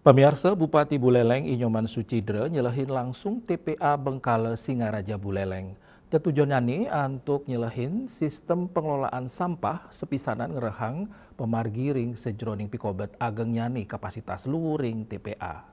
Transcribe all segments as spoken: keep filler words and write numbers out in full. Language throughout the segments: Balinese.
Pamiarsa, Bupati Buleleng I Nyoman Suchidra nyelehin langsung T P A Bengkala Singaraja Buleleng. Tetujonnyane antuk nyelehin sistem pengelolaan sampah sepisanan ngerehang pamargi ring sajeroning pikobet agengnyane kapasitas lu ring T P A.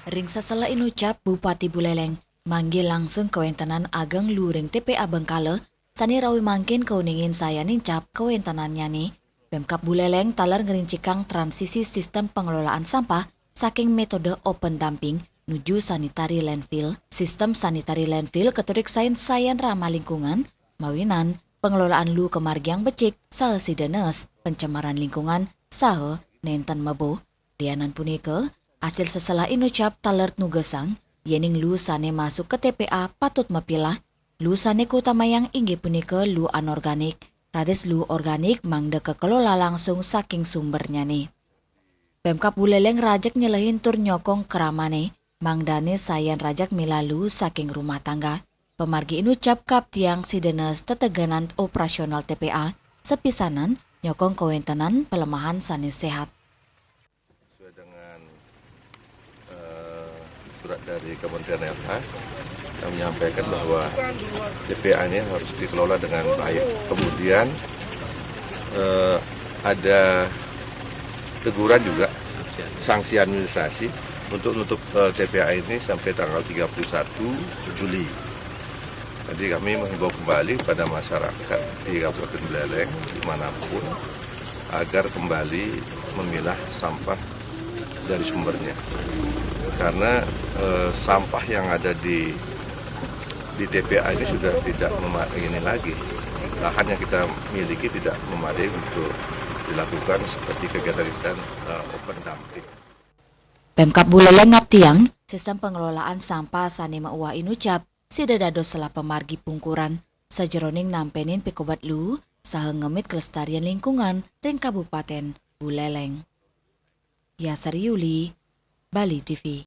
Ring sesela inucap, Bupati Buleleng manggil langsung kawentenan ageng lu ring T P A Bengkala sane rawi mangkin kauningin sayan nincap kawentenannyane. Pemkab Buleleng taler ngrincikang transisi sistem pengelolaan sampah saking metode open dumping nuju sanitary landfill. Sistem sanitary landfill katureksain sayan ramah lingkungan, mawinan pengelolaan lu kamargiang becik saha sida nes, pencemaran lingkungan saha nenten mebo. Lianan punika, asil sesela inucap taler nugesang, yening lu sane masuk ke T P A patut mapilah. Lu sane kautamayang inggih punika lu anorganik, raris lu organik mangda kakelola langsung saking sumbernyane. Pemkab Buleleng rajeg nyelehin tur nyokong kramane, mangdane sayan rajeg milah lu saking rumah tangga. Pamargi inucap kaptiang sida nes tetegenan operasional T P A, sepisanan nyokong kawentenan pelemahan sane sehat. Sesuai dengan, eh, surat dari Kementerian L H, kami menyampaikan bahwa T P A ini harus dikelola dengan baik. Kemudian, eh, ada teguran juga, sanksi administrasi untuk nutup, eh, T P A ini sampai tanggal tiga puluh satu Juli. Jadi, kami menghimbau kembali pada masyarakat di Kabupaten Buleleng dimanapun agar kembali memilah sampah dari sumbernya, karena, eh, sampah yang ada di di T P A ini sudah tidak memadai ini lagi. Lahan yang kita miliki tidak memadai untuk dilakukan seperti kegiatan-kegiatan, eh, open dumping. Pemkab Buleleng ngaptiang, sistem pengelolaan sampah sane mauah inucap sida dados selah pamargi pungkuran sajeroning nampenin pikobet lu saha ngemit kelestarian lingkungan ring Kabupaten Buleleng. Yasari Yuli, Bali T V.